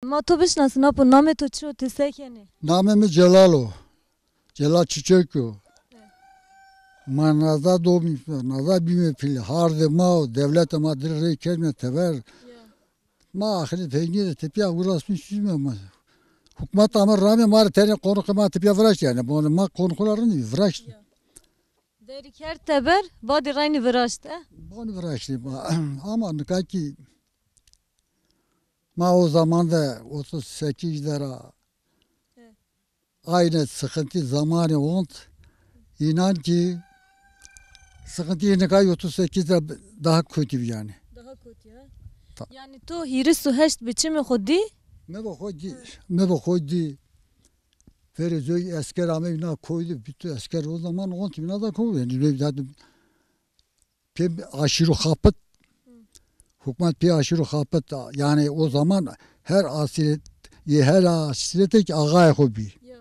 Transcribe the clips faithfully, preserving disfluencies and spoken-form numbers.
Ma to bişnasin apo, namê to çi yo, ti se kenê? Namê mi Celal o. Celal Çiçek o. Ma naza domî, naza bîme pîlî. Hardê ma o, dewlete ma dir rê kerdme teber. Ya. Ma axirî peynîye de tepîya uğraşmış yüzme ma. Hukmat ame rame ma rê tenê qonuxê ma tepîya viraşt yanî. Bonê ma qonuxu ra rind viraşt. Ya. Derî kerd teber, badî raynî viraşt, e? Bonî viraştî ma. Ama nika kî ma o zaman de otuz sekiz de ra, e, aynı sıkıntı zamanı ont. İnan ki sıkıntı nika otuz sekiz de daha kötü yani. Daha kötü ya. Ta- Yani to hîris û heşt bi çimê xo dî? Mi bi xo dî, mi bi xo dî. Verê zoy esker ame na koydu, bütün esker o zaman ont bina da koydu. Yani zoy zaten pê aşırı xapit. Hukmat pê aşırı xapit. Yani o zaman her asiret, e, her asirete ki ağay xo bî. Ya.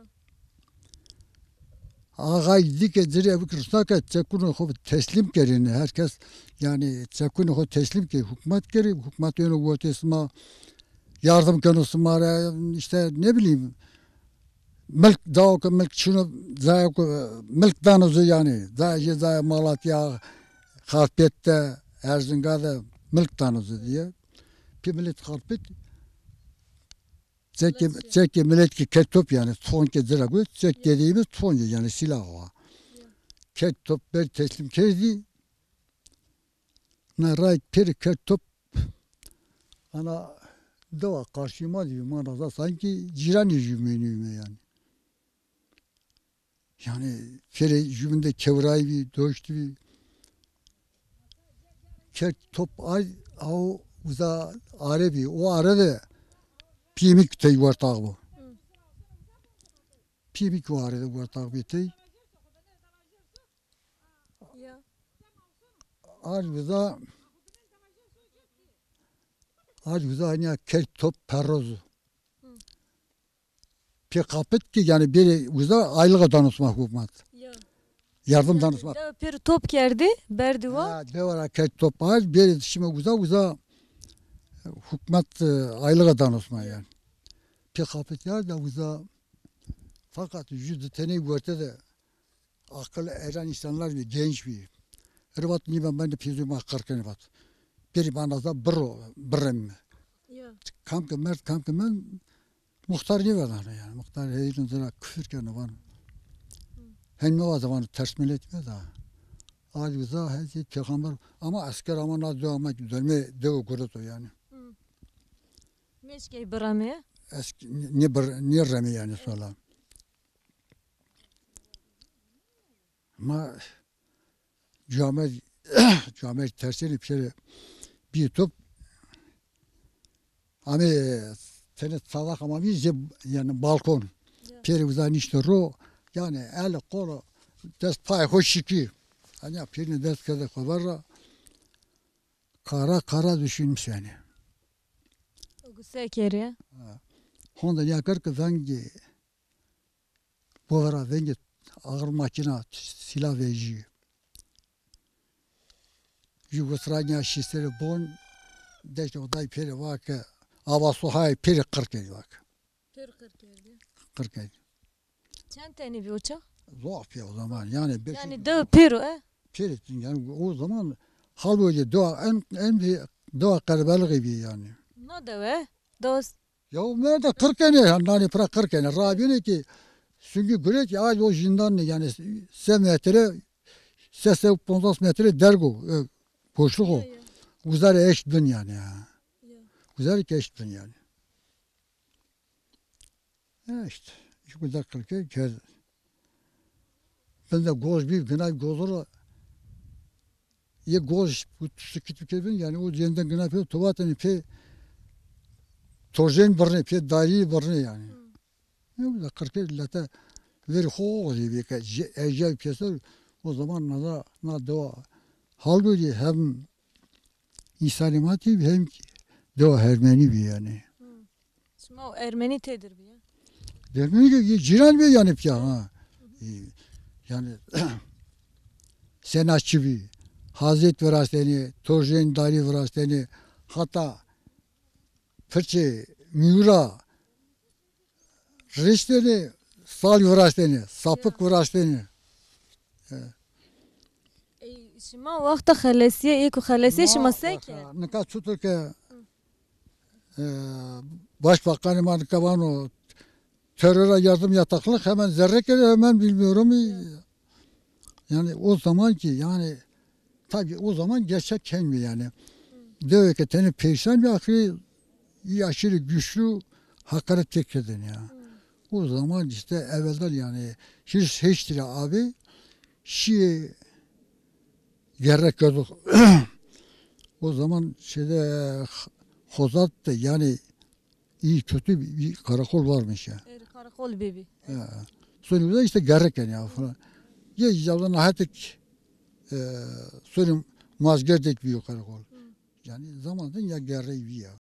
Ağay dî ke cirê ev kirsa ke çekunê xo teslîm kerîne. Herkes yani çekunê xo teslîm ke hukmat kerî. Hukmat yeno wotê sima yardım keno sima re, işte ne bileyim, milk dao ke milk çino, cayê ke milk dano ci yanî. Cayê, cayê Malatya, Xarpêt de, Erzinga de milk dano ci diye. Pê milet Xarpêt çekê, çekê milet ki kerd top yanî, ton ke ci ra got, çek dediğimiz ton yanî silah o. Kerd top ber teslim kerdî. Na ray pêrê kerd top. Ana dewa karşıma diyor, ma naza sanki cîranê jümenîme yani. Yani pêrê jümende kewray bî, doşt bî. Kerd top ay, aw uza are bî. O are de pîyê mi ki tey wertaq bo. Pîyê mi ki o are de wertaq bî tey. Ya. Ar uza, ar uza hanî ya kerd top perrozu. Pê kapit ki yani bêrê uza aylığa danusma hukmat. Ya. Yardım danusma. Dewe pêr top kerdî, berdî wa. Ha, dewe ra kerd top ar, bêrê şime uza, uza hukmat, e, aylığa danusma yani. Pê kapit ya da uza fakat yüzü tenê werte de akıl eren insanlar bî, genç bî. Rivat nî ben, ben de pîzû ma qir kenî vat. Bêrî bana za birro, birrem. Ya. Kam ke merd, kam ke mend, muxtar nêvedano yani. Muxtar heyîn zira küfür keno vano. Hem nêvaze vano ters millet meda. Ad uza hezî peyxamber ama esker ama na dua ma dönme dewe gureto yani. Meşkey birame. Esk ne bir ne reme yani sola. Ma camêr, camêr tersênî pêrê bî top. Amê tenê çadax ama bî zê, yani balkon. Ya. Pêrê uza nişto ro, yani el kol dest pay xo şikî. Anya pêrîne dest kerde xo ver ra. Kara kara düşünmüş yani. Guse kerî. Ha. Honde ya kir ki vengî Bovera vengê ağır makina, sîla vejî. Yugoslavya şîstere bon, deşt oday pêrê vake, ava sohay pêrê qir kerdî vake. Pêr qir kerdî. Qir kerdî. Çend tenî bî o çax? Zof ya o zaman, yani beş Yani dew pêro e? Pêrê, yani o zaman hal öyle dewa en, en bir dewa kalabalığı bir yani. Na dewe? Dewa Ya o merde qir kenê, ha, nanê pira qir kenê. Rabînê ki süngü gure ki ay o jindan ne yani se metre, se se ponzas metre derg o, e, boşluk o. Ya, ya. Uzarê eşt bin yani ha. Ya. Uzarê ki eşt bin yani. Ya işte. Şu kadar qir ke, ke Bende goz bî, gina gozo ra yê goz sikit bikevin, yani o cênden gina pê, tovatene pê torjên birnê, pê darî birnê yani. Ne güzel, qir ke lete verî xo o zî bî ke, ecel pêser, o zaman na, na dewa hal bî hem Însanê ma tê bî hem dewa Hermenî bî yanî. Hı. Şima û Ermenî têdir bî ya? Ermenî ke cîran bî yanî pîya ha. E, yanî senatçı bî. Hazret virastenê, torjên darî virastenê. Hata pirçê Mîyura riştêne, sal viraştêne, sapik viraştêne. E. Ey, şima wexta xelesîye, ê ku xelesîye şima se kerd? Nika çutur ke e, başbakanê ma nika vano teröre yardım yataklık, hemen zerre kere, hemen bilmiyorum. Yani o zaman ki yani tabii o zaman gerçek kelme yani. Demek ki tenê peyşan bir akri iyi aşırı güçlü hakaret tek edin ya. O zaman işte evvelden yani hiç hiçtir abi şey gerek yok. O zaman şeyde Hozat da yani iyi kötü bir, bir karakol varmış ya. Ê, karakol bibî. Ya. Sonra da işte gereken ya falan. Ya yazın hatik e, sonra mazgerdek bir karakol. Yani zamanında ya gerek bir ya.